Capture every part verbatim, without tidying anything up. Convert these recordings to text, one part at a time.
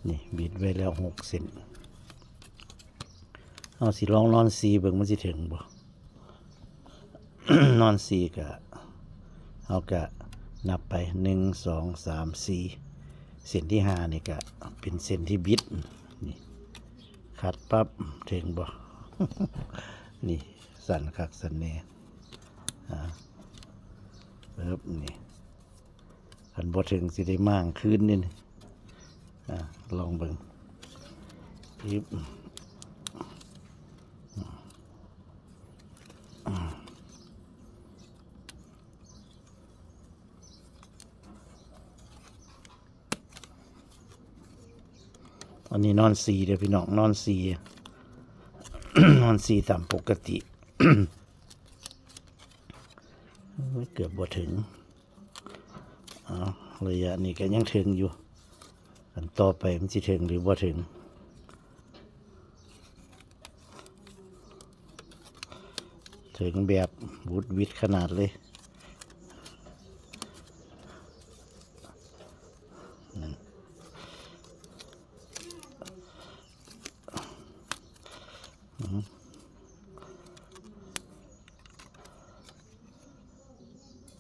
นี่บิดไว้แล้วหกเส้น เอาสิลองนอนสี่เบิ่งมันสิถึงบ่ นอนสี่กะ เอากะนับไป หนึ่ง สอง สาม สี่ เส้นที่ห้านี่กะเป็นเส้นที่บิด นี่ ขัดปั๊บ ถึงบ่ นี่ สั่นคักสั่นแน่ อ่า ปึ๊บ นี่ คันบ่ถึงสิได้ม้างคืนนี่นี่ อ่า ลองเบิ่ง ปึ๊บ อันนี้นอนสี่เด้อพี่น้อง นอนสี่ นอนสี่ตามปกติ โอ้ย เกือบบ่ถึง เอา ระยะนี้ก็ยังถึงอยู่ อันต่อไปมันสิถึงหรือบ่ถึง ถึงแบบบุดหวิดขนาดเลย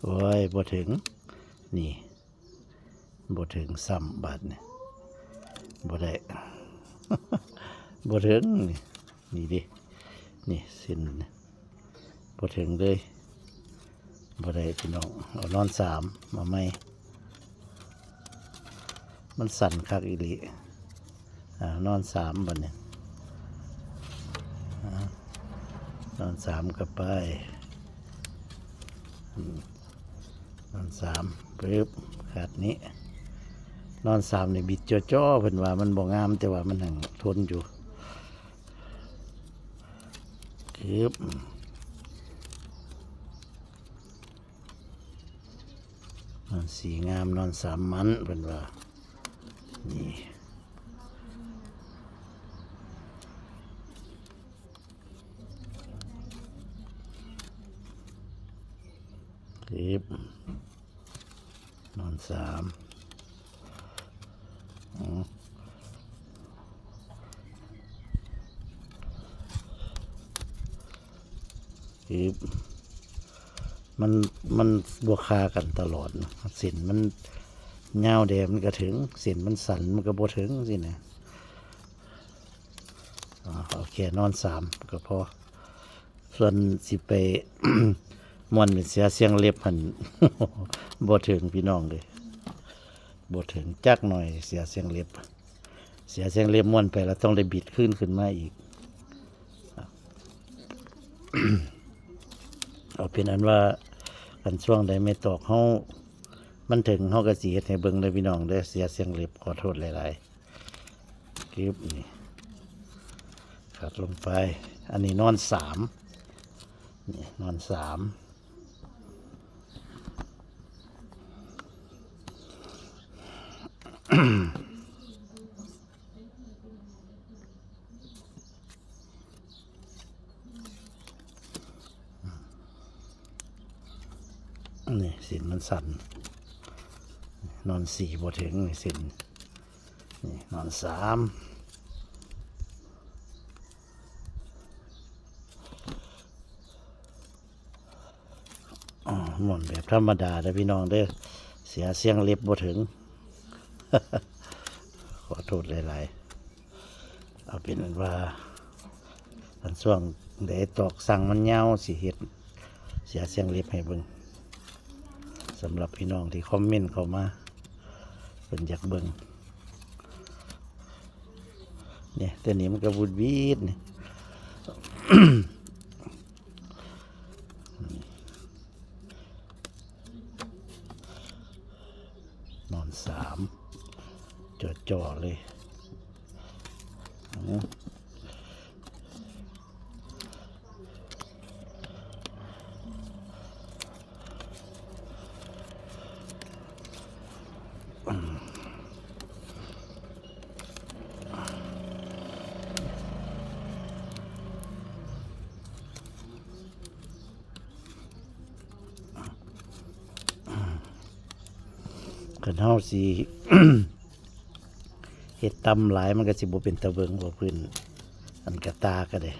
โอ้ย บ่ถึง นี่ บ่ถึงซ้ำบาดนี่ บ่ได้ บ่ถึง นี่ นี่ดิ นี่เส้นนี่ บ่ถึงเลย บ่ได้พี่น้อง เอานอนสาม เอาใหม่ มันสั่นคักอีหลี อ่า นอนสามบัดนี้ อ่า นอนสามก็ไป อืม นอนสาม ปึ๊บ ขาดนี้ นอนสามนี่บิดจ่อๆ เพิ่นว่ามันบ่งาม แต่ว่ามันหั้งทนอยู่ ปึ๊บ นอนสี่งาม นอนสามมัน เพิ่นว่า นี่ ปึ๊บ นอนสาม อืม ปึ๊บ มัน มันบ่คากันตลอดนะ เส้นมันยาวแด่มันก็ถึง เส้นมันสั้นมันก็บ่ถึงสินะ อ่า โอเค นอนสามก็พอ ส่วนสิไป ม้วนเป็นเสียเสียงเล็บหั่น บ่ถึงพี่น้องเลย บ่ถึงจักหน่อย เสียเสียงเล็บ เสียเสียงเล็บม้วนไปแล้วต้องได้บิดคืนขึ้นมาอีก เอาเป็นอันว่า คันช่วงใดแม่ตอกเฮา มันถึงเฮาก็สิเฮ็ดให้เบิ่งเด้อพี่น้องเด้อ เสียเสียงเล็บ ขอโทษหลายๆ กึบ นี่ ขัดลงไป อันนี้นอนสาม นี่ นอนสาม นี่ เส้นมันสั้น นอนสี่บ่ถึง นี่ เส้น นี่ นอนสาม อ๋อ ม้วนแบบธรรมดาเด้อพี่น้องเด้อ เสียเสียงเล็บบ่ถึง ขอโทษหลายๆ เอาเป็นอันว่า อันช่วงใดตอกสั่งมันยาวสิเฮ็ด เสียเสียงเล็บให้เบิ่ง สำหรับพี่น้องที่คอมเมนต์เข้ามา เพิ่นอยากเบิ่ง เนี่ย ตัวนี้มันก็บูดบีดนี่ นอนสาม จ่อๆ เลย อืม คันเฮาสิ เฮ็ดต่ำหลายมันก็สิบ่เป็นตาเบิ่ง บ่พื้น อันกะตาก็ได้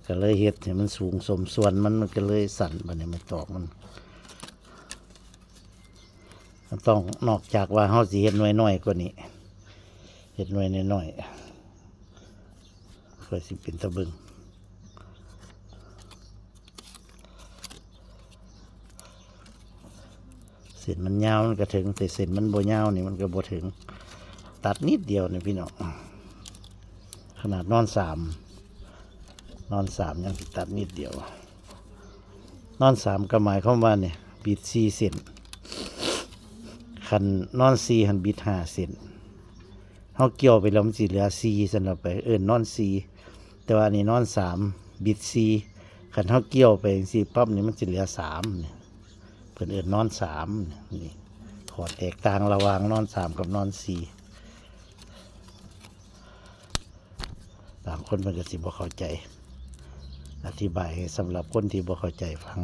ก็เลยเฮ็ดให้มันสูงสมส่วนมัน มันก็เลยสั้น บัดนี้ไม้ตอกมัน มันต้อง นอกจากว่าเฮาสิเฮ็ดหน่วยน้อยกว่านี้ เฮ็ดหน่วยน้อยๆ ค่อยสิเป็นตาเบิ่ง เส้นมันยาวมันก็ถึง แต่เส้นมันบ่ยาวนี่มันก็บ่ถึง ตัดนิดเดียวนี่พี่น้อง ขนาดนอนสาม นอนสามยังสิตัดนิดเดียว นอนสามก็หมายความว่าเนี่ย บิดสี่เส้น คันนอนสี่หั่นบิดห้าเส้น เฮาเกี่ยวไปแล้วมันสิเหลือสี่ ซั่นเอาไป เอิ้นนอนสี่ แต่ว่าอันนี้นอนสาม บิดสี่ คันเฮาเกี่ยวไปจั่งซี้ปั๊บนี่มันสิเหลือสามนี่ เพิ่นเอิ้นนอนสามนี่ ข้อแตกต่างระหว่างนอนสามกับนอนสี่ บางคนเพิ่นก็สิบ่เข้าใจ อธิบายให้สำหรับคนที่บ่เข้าใจฟัง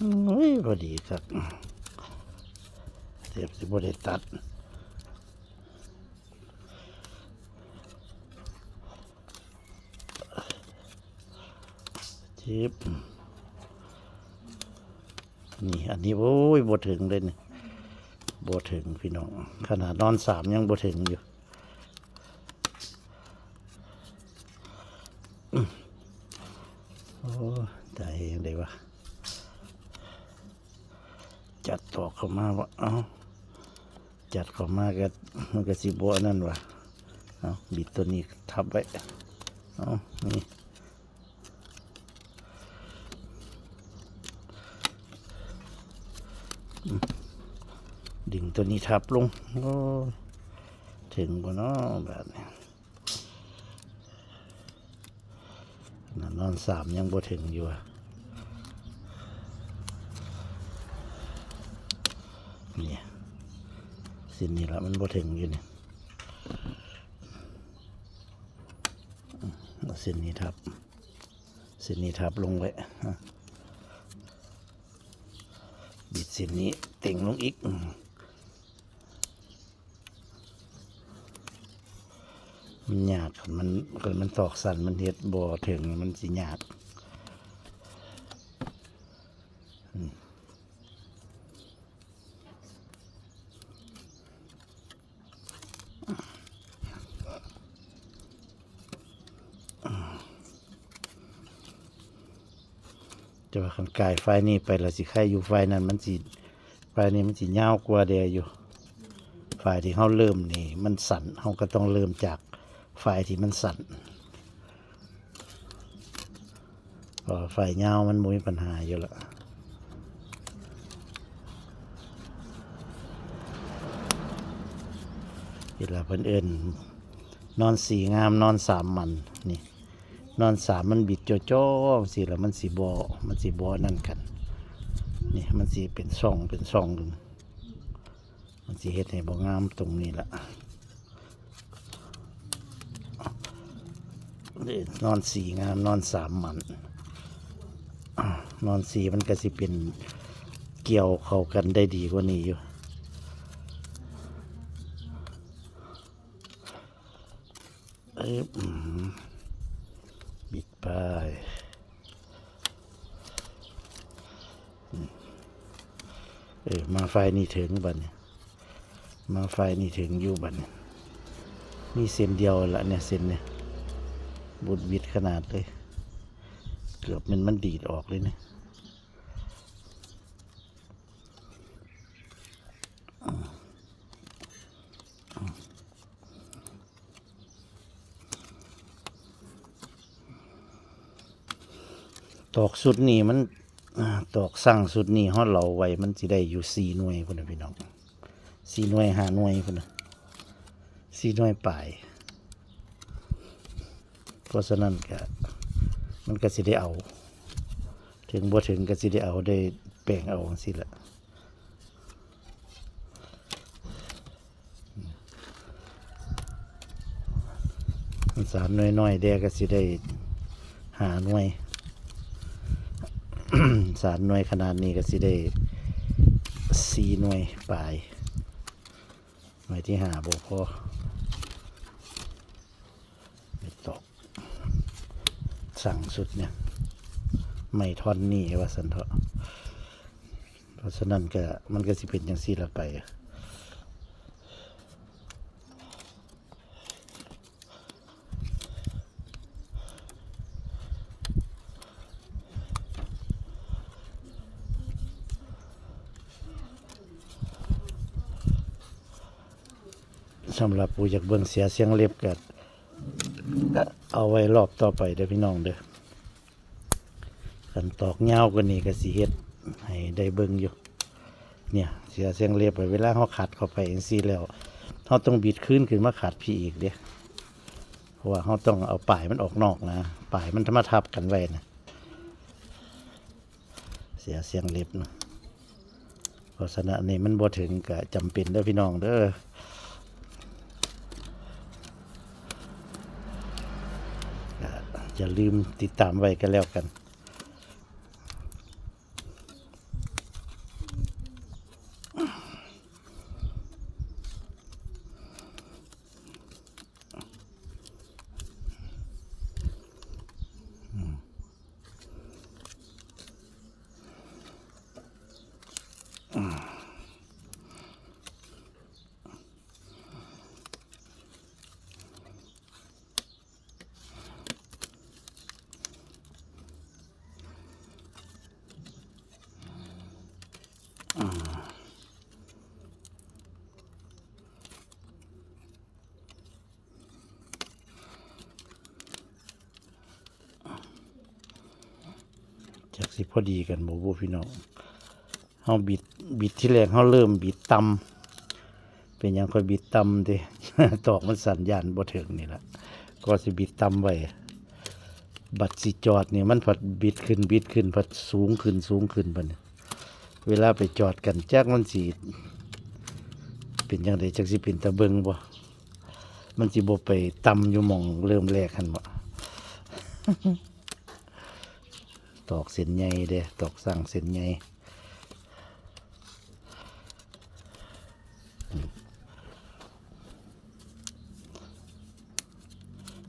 โอ้ย พอดีครับ เสียบสิบ่ได้ตัด จิบ นี่ อันนี้ โอ้ย บ่ถึงเลยนี่ บ่ถึงพี่น้อง ขนาดนอนสามยังบ่ถึงอยู่ โอ้ ตายเองเลยวะ จัดตอกเข้ามาว่า เอ้า จัดเข้ามาก็ มันก็สิบ่อันนั้นวะ เอ้า บิดตัวนี้ทับไว้ เอ้า นี่ อืม ดึงตัวนี้ทับลง โอ้ ถึงบ่น้อ บาดนี้ นั่นนอนสามยังบ่ถึงอยู่อะ นี่ เส้นนี้ละมันบ่ถึงอยู่นี่ เอาเส้นนี้ทับ เส้นนี้ทับลงไว้ บิดเส้นนี้เต็งลงอีก อืม มันยาก มัน มันตอกสั้น มันเฮ็ดบ่ถึง มันสิยาก อืม แต่ว่าคันกายฝ่ายนี้ไปแล้วสิไคอยู่ ฝ่ายนั้นมันสิ ฝ่ายนี้มันสิยาวกว่าแด่อยู่ ฝ่ายที่เฮาเริ่มนี่มันสั้น เฮาก็ต้องเริ่มจากฝ่ายที่มันสั้น เพราะฝ่ายยาวมันบ่มีปัญหาอยู่ละ นี่ล่ะเพิ่นเอิ้นนอนสี่งาม นอนสามหมั่น นี่ นอนสามมันบิดจ่อๆ จั่งซี้ล่ะ มันสิบ่ มันสิบ่นั่นกัน นี่ มันสิเป็นช่อง เป็นช่องอยู่ มันสิเฮ็ดให้บ่งามตรงนี้ล่ะ นี่นอนสี่งาม นอนสามหมั่น นอนสี่มันก็สิเป็นเกี่ยวเข้ากันได้ดีกว่านี้อยู่ เอ้ย อืม บิดไป อืม เออ มาฝ่ายนี้ถึงบัดนี้ มาฝ่ายนี้ถึงอยู่บัดนี้ มีเส้นเดียวละเนี่ย เส้นเนี่ย บุดหวิดขนาดเลย เกือบมัน มันดีดออกเลยเนี่ย ตอกชุดนี้มัน อ่า ตอกสั่งชุดนี้เฮาเหลาไว้ มันสิได้อยู่สี่หน่วยพุ้นน่ะพี่น้อง สี่หน่วย ห้าหน่วยพุ้นน่ะ สี่หน่วยปลาย เพราะฉะนั้นก็ มันก็สิได้เอา ถึงบ่ถึงก็สิได้เอา ได้แปลงเอาจั่งซี้ล่ะ สารน้อยๆแด่ก็สิได้ห้าหน่วย สารน้อยขนาดนี้ก็สิได้สี่หน่วยปลาย หน่วยที่ห้าบ่พอ ไม่ตอก สั่งสุดเนี่ย ไม่ท่อนนี้ว่าซั่นเถาะ เพราะฉะนั้นก็ มันก็สิเป็นจั่งซี้ละไป สำหรับผู้อยากเบิ่งเสียเสียงเล็บก็ ก็เอาไว้รอบต่อไปเด้อพี่น้องเด้อ คันตอกยาวกว่านี้ก็สิเฮ็ดให้ได้เบิ่งอยู่ เนี่ย เสียเสียงเล็บไป เวลาเฮาขัดเข้าไปจั่งซี้แล้ว เฮาต้องบิดคืนขึ้นมาขัดพี้อีกเด้ เพราะว่าเฮาต้องเอาปลายมันออกนอกนะ ปลายมันมาทับกันไว้นะ เสียเสียงเล็บนะ เพราะฉะนั้นนี่มันบ่ถึงก็จำเป็นเด้อพี่น้องเด้อ ก็อย่าลืมติดตามไว้กันแล้วกัน จักสิพอดีกันบ่บุพี่น้อง เฮาบิด บิดที่แรกเฮาเริ่มบิดต่ำ เป็นหยังค่อยบิดต่ำเด้ ตอกมันสั้นย่านบ่ถึงนี่ล่ะ ก็สิบิดต่ำไว้ บัดสิจอดนี่มันพัดบิดขึ้นบิดขึ้น พัดสูงขึ้นสูงขึ้นบัดนี้ เวลาไปจอดกันจักมันสิเป็นจั่งใด จักสิเป็นตาเบิ่งบ่ มันสิบ่ไปต่ำอยู่หม่องเริ่มแรกหั่นบ่ ตอกเส้นใหญ่เด้ ตอกสั่งเส้นใหญ่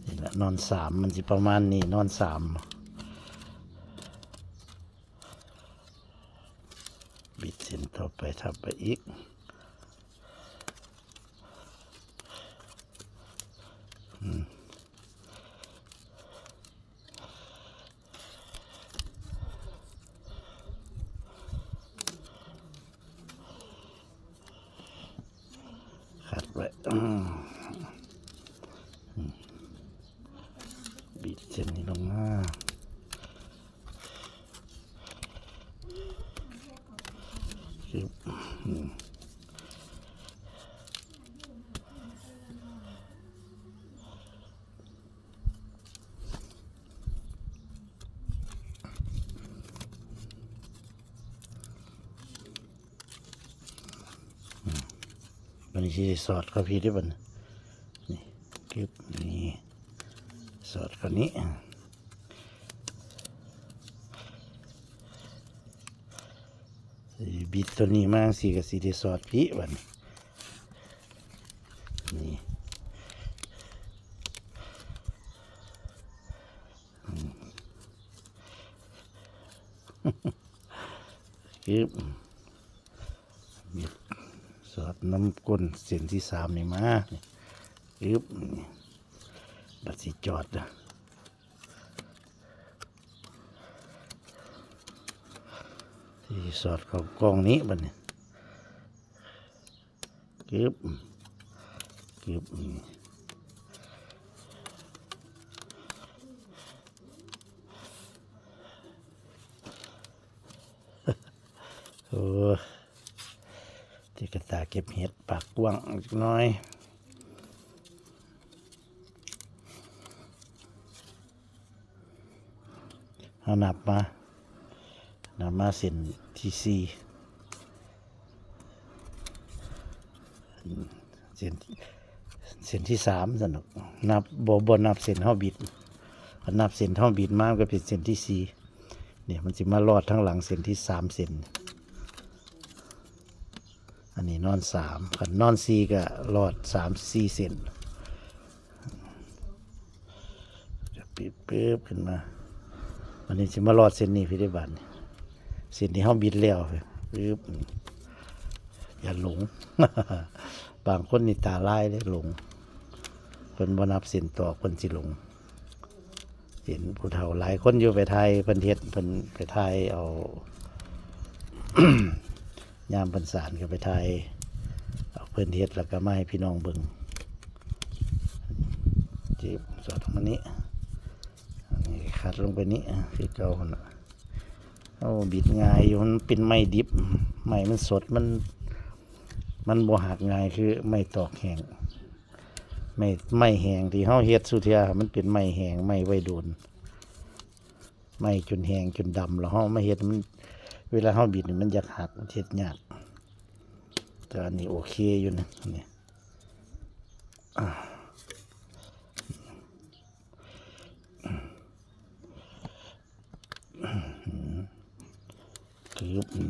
นี่ละนอนสาม มันสิประมาณนี้ นอนสาม บิดเส้นต่อไปทับไปอีก อืม ขัดไว้ อืม อืม บิดเส้นนี้ลงมา จึ๊บ อืม บัดนี้สิสอดเข้าพี้เด้อบัดนี้ นี่ กึ๊บ นี่ สอดเข้านี้ สิบิดตัวนี้มาจั่งซี้ก็สิได้สอดพี้บัดนี้ นี่ อืม กึ๊บ สอดนำก้นเส้นที่สามนี่มา กึ๊บ นี่ บัดสิจอดเด้อ สิสอดเข้ากล่องนี้บัดนี้ กึ๊บ กึ๊บ นี่ โอ้ จิกตาเก็บเห็ดปากกว้างจักหน่อย อื เฮานับมา นับมาเส้นที่สี่ เส้น เส้นที่สามซั่นดอก นับ บ่ บ่นับเส้นเฮาบิด คันนับเส้นเฮาบิดมา มันก็เป็นเส้นที่สี่ เนี่ย มันสิมาลอดทางหลังเส้นที่สามเส้น อันนี้นอนสาม คันนอนสี่ก็ลอดสามสี่เส้น ปึ๊บปึ๊บขึ้นมา อันนี้สิมาลอดเส้นนี้พี่ได้บาดนี่ เส้นที่เฮาบิดแล้ว ปึ๊บ อย่าหลง บางคนนี่ตาลายเลยหลง เพิ่นบ่นับเส้นตอก เพิ่นสิหลง เห็นผู้เฒ่าหลายคนอยู่ไปถ่ายเพิ่นเฮ็ด เพิ่นไปถ่ายเอา ยามเพิ่นสานก็ไปถ่ายเอาเพิ่นเฮ็ด แล้วก็มาให้พี่น้องเบิ่ง จีบสอดลงมานี้ อันนี้ขัดลงไปนี้ คือเก่าหั่นน่ะ โอ้ บิดง่ายอยู่ มันเป็นไม้ดิบ ไม้มันสด มัน มันบ่หักง่ายคือไม้ตอกแห้ง ไม้ ไม้แห้งที่เฮาเฮ็ดซุเทื่อ มันเป็นไม้แห้ง ไม้ไว้โดน ไม้จนแห้งจนดำ แล้วเฮามาเฮ็ดมัน เวลาเฮาบิดนี่มันอยากหัก มันเฮ็ดยาก แต่อันนี้โอเคอยู่นะ นี่ อ่า คือนี่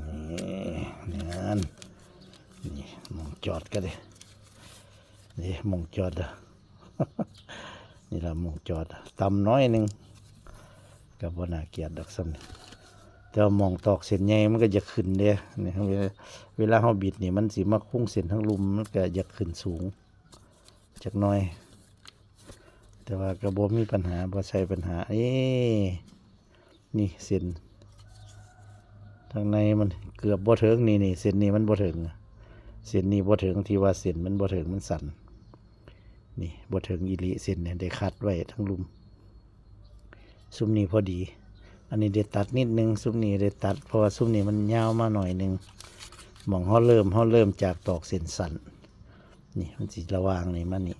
นี่ นี่หม่องจอดก็ได้ นี่หม่องจอดอะ นี่ล่ะหม่องจอดอะ ต่ำน้อยหนึ่ง ก็บ่น่าเกลียดดอกส่ำนี้ แต่ว่าหม่องตอกเส้นใหญ่มันก็อยากขึ้นเด้ นี่ เวลา เวลาเฮาบิดนี่มันสิมาคุงเส้นทั้งลุ่ม มันก็อยากขึ้นสูงจักหน่อย แต่ว่าก็บ่มีปัญหา บ่ใช่ปัญหา เอ้ นี่เส้น ทางในมันเกือบบ่ถึง นี่ นี่ เส้นนี้มันบ่ถึง เส้นนี้บ่ถึง ที่ว่าเส้นมันบ่ถึง มันสั้น นี่บ่ถึงอีหลี เส้นเนี่ยได้ขัดไว้ทั้งลุ่ม ซุมนี้พอดี อันนี้ได้ตัดนิดนึง ซุมนี้ได้ตัด เพราะว่าซุมนี้มันยาวมาหน่อยนึง หม่องเฮาเริ่ม เฮาเริ่มจากตอกเส้นสั้น นี่มันสิระหว่างนี่มานี่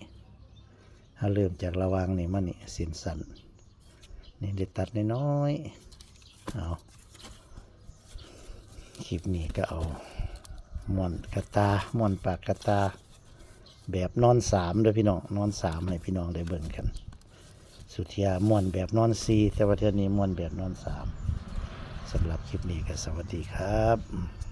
เฮาเริ่มจากระหว่างนี่มานี่ เส้นสั้น นี่ได้ตัดน้อยๆ เอา คลิปนี้ก็เอาม่วนกะต่า ม่วนปากกะต่า แบบนอนสามเด้อพี่น้อง นอนสามให้พี่น้องได้เบิ่งกัน สุเทื่อม่วนแบบนอนสี่ แต่ว่าเทื่อนี้ม่วนแบบนอนสาม สำหรับคลิปนี้ก็สวัสดีครับ